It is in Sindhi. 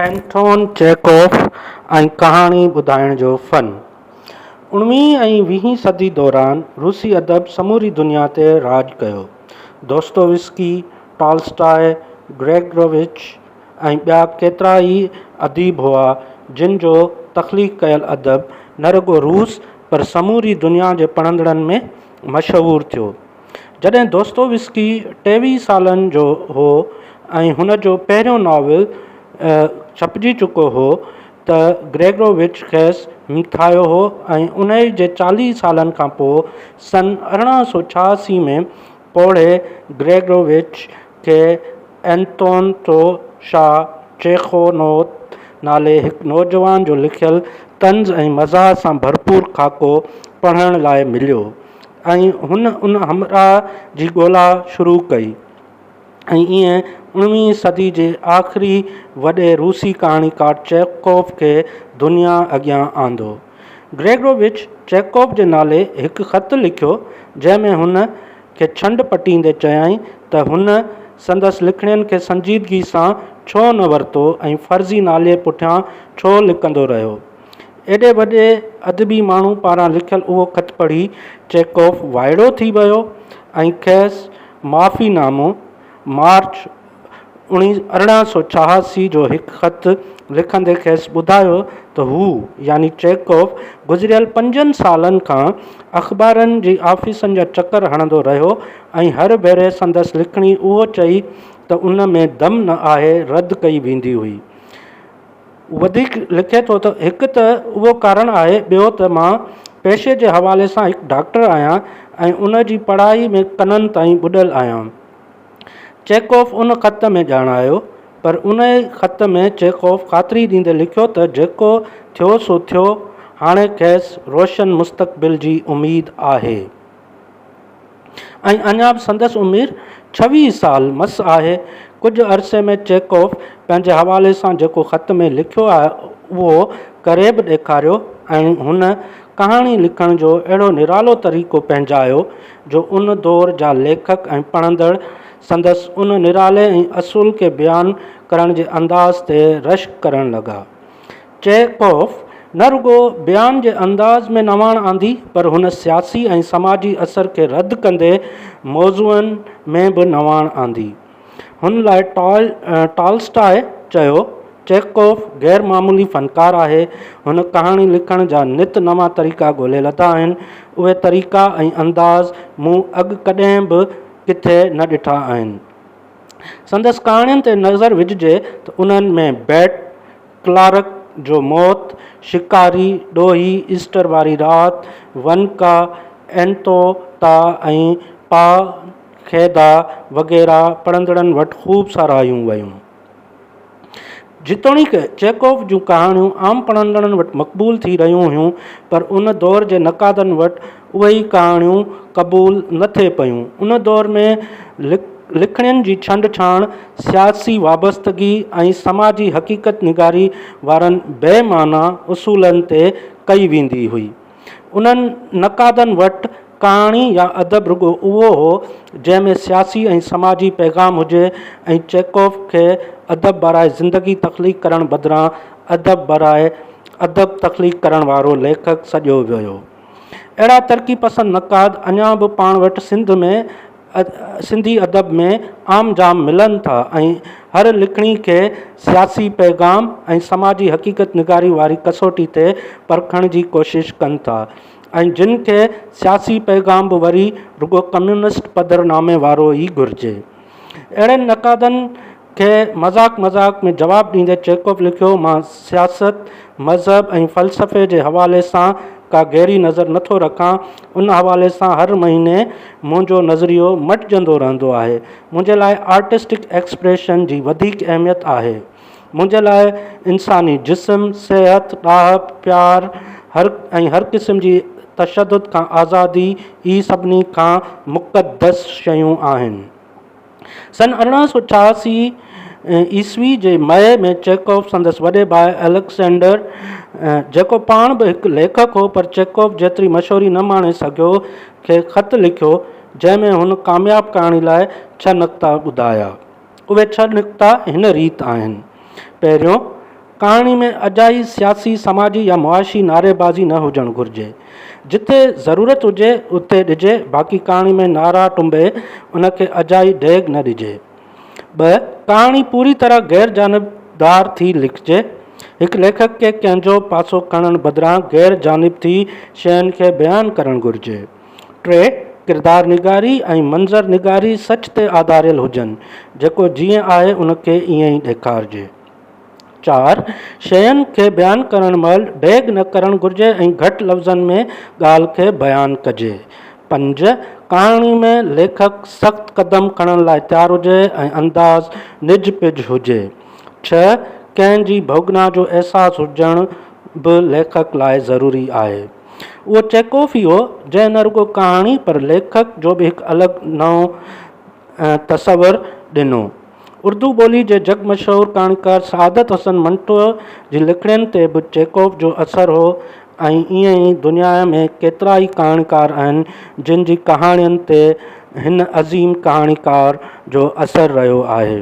اينٿون چيخوف ۽ ڪهاڻي ٻڌائڻ جو فن. اڻويهين ۽ ويهين صدي دوران روسي ادب سموري دنيا تي راڄ ڪيو. دوستووسڪي، ٽالسٽاء، گريگرووچ ۽ ٻيا ڪيترا ئي اديب هئا، جن جو تخليق ڪيل ادب نه رڳو روس پر سموري دنيا جي پڙهندڙن ۾ مشهور ٿيو. جڏهن دوستووسڪي 23 سالن جو هو ۽ هن جو پهريون ناول ڇپجي چڪو هو ته گريگورووچ کيس همٿايو هو ۽ انهيء جي 40 سالن کان پوء سن 1886 ۾ پوڙهي گريگورووچ کي اينتون توشا چيخونوف نالي هڪ نوجوان جو لکيل طنز ۽ مزاح سان ڀرپور خاڪو پڙهڻ لاء مليو. ۽ هن ان همراهه جي ڳولا شروع ڪئي ۽ ائين اڻويهين صدي جي آخري وڏي روسي ڪهاڻيڪار چيخوف کي دنيا اڳيان آندو. گريگورووچ چيخوف جي نالي هڪ خط لکيو، جنهن ۾ هن کي ڇنڊ پٽيندي چيائين ته هن سندس لکڻين کي سنجيدگي سان ڇو نه ورتو ۽ فرضي نالي پٺيان ڇو لڪندو رهيو. ايڏي وڏي ادبي ماڻهو پاران لکيل اهو خط پڙهي چيڪوف وائڙو ٿي ويو ۽ کيس معافي نامو مارچ 1886 جو هڪ خط لکندي کيس ٻڌايو ته هو يعني چيڪوف گذريل پنجن سالن کان اخبارن جي آفيسن جا چڪر هڻندو رهيو ۽ هر ڀيري سندس لکڻي اهو چئي ته ان ۾ دم نه آهي رد ڪئي ويندي هئي. وڌيڪ لکي ٿو ته هڪ ته اهو ڪارڻ آهي ٻيو ته مان پيشي جي حوالي سان هڪ ڊاڪٽر آهيان ۽ ان جي پڙهائي ۾ ڪنن تائين ٻڏل آهيان. چيڪوف ان خط ۾ ڄاڻايو. پر انهي خط ۾ چيڪوف خاطري ڏيندي لکيو ته جيڪو ٿيو سو ٿيو هاڻي کيس روشن مستقبل جي اميد آهي. ۽ اڃا به سندس عمر 26 سال مس آهي. ڪجهه عرصي ۾ چيڪوف پنهنجي حوالي سان جيڪو خط ۾ لکيو آهي اهو ڪري به ڏيکاريو ۽ هن ڪهاڻي لکڻ جو اهڙو نرالو طريقو پنهنجايو جو ان دور جا ليکڪ ۽ پڙهندڙ سندس ان نرالي ۽ اصول کي بيان ڪرڻ جي انداز تي رشڪ ڪرڻ لڳا. چيخوف نه رڳو بيان جي انداز ۾ نواڻ آندي پر هن سياسي ۽ سماجي اثر کي رد ڪندي موضوعن ۾ به نواڻ آندي. هن لاء ٽالسٽاء چيو، چيخوف غير معمولي فنڪار آهي. هن ڪهاڻي لکڻ جا نت نوان طريقا ڳولي لڌا آهن. اهي طريقا ۽ انداز مون اڳ ڪڏهن به ڪٿي نه ڏٺا آهن. سندس ڪهاڻين تي نظر وجهجي ته انهن ۾ بيٽ ڪلارڪ جو موت، شڪاري، ڏوهي، ايسٽر واري رات، ونڪا، اينتو تا ۽ پا خيدا وغيره پڙهندڙن وٽ خوب ساراهيون ويون. جيتوڻيڪ چيخوف جون ڪهاڻيون عام پڙهندڙن وٽ مقبول ٿي رهيون هيون پر ان دور جي نقادن وٽ اهي ڪهاڻيون قبول نه ٿي پيون. ان دور ۾ لکڻين جي ڇنڊ ڇاڻ، سياسي وابستگي ۽ سماجي حقيقت نگاري وارن بي معنيٰ اصولن تي ڪئي ويندي هئي. انهن نقادن وٽ ڪهاڻي يا ادب رڳو اهو هو، جنهن ۾ سياسي ۽ سماجي پيغام هجي ۽ چيخوف کي ادب براء زندگي تخليق ڪرڻ بدران ادب براء ادب تخليق ڪرڻ وارو ليکڪ سڏيو ويو. اهڙا ترقي پسند نقاد اڃا به پاڻ وٽ سنڌ ۾ سنڌي ادب ۾ عام جام ملن ٿا ۽ هر لکڻي کي سياسي پيغام ۽ سماجي حقيقت نگاري واري ڪسوٽي تي پرکڻ جي ڪوشش ڪن ٿا ۽ جن کي سياسي پيغام به وري رڳو ڪميونسٽ پڌرنامي وارو ئي گهرجي. اهڙن نقادن کي مذاق مذاق ۾ جواب ڏيندي چيخوف لکيو، مان سياست، مذهب ۽ فلسفي جي حوالي سان ڪا گهري نظر نٿو رکان، ان حوالي سان هر مهيني منهنجو نظريو مٽجندو رهندو آهي. منهنجي لاء آرٽسٽڪ ايڪسپريشن جي وڌيڪ اهميت آهي. منهنجي لاء انساني جسم، صحت، ڏاهپ، پيار هر ۽ هر قسم جي تشدد کان آزادي ئي سڀني کان مقدس شيون آهن. سن 1886 عيسوي جي مئي ۾ چيخوف سندس وڏي ڀاء اليگزينڊر، جيڪو پاڻ به هڪ ليکڪ هو پر چيخوف جيتري مشهوري نه ماڻي سگهيو، کي خط لکيو، جنهن ۾ هن ڪامياب ڪهاڻي لاء ڇهه نڪتا ٻڌايا. اهي ڇهه نڪتا هن ريت آهن. پهريون. ڪهاڻي ۾ اجائي سياسي، سماجي يا معاشي نعريبازي نه هجڻ گهرجي. جتي ضرورت هجي اتي ڏجي، باقي ڪهاڻي ۾ نعرا ٽنبي ان کي اجائي ڊيگهه نه ڏجي. ٻه، ڪهاڻي پوري طرح غير جانبدار ٿي لکجي. هڪ ليکڪ کي ڪنهن جو پاسو کڻڻ بدران غير جانب ٿي شين کي بيان ڪرڻ گهرجي. ٽي، ڪردار نگاري ۽ منظر نگاري سچ تي آڌاريل هجن، جيڪو جيئن آهي ان کي ائين ئي ڏيکارجي. چار، شين کي بيان ڪرڻ مهل ڊيگهه نه ڪرڻ گهرجي ۽ گهٽ لفظن ۾ ڳالهه کي بيان ڪجي. پنج، ڪهاڻي ۾ ليکڪ سخت قدم کڻڻ لاء تيار هجي ۽ انداز نج پج هجي. ڇهه، ڪنهن جي ڀوڳنا جو احساس هجڻ به ليکڪ لاء ضروري آهي. اهو چيڪوف ئي هو، جنهن نه رڳو ڪهاڻي پر ليکڪ جو به هڪ الڳ نئون تصور ڏنو. اردو ٻولي جي جڳ مشهور ڪهاڻيڪار سعادت حسن منٽوء جي لکڻين تي به چيڪوف جو اثر هو ۽ ائين ئي دنيا ۾ ڪيترائي ڪهاڻيڪار آهن جن جي ڪهاڻين تي هن عظيم ڪهاڻيڪار جو اثر رهيو آهي.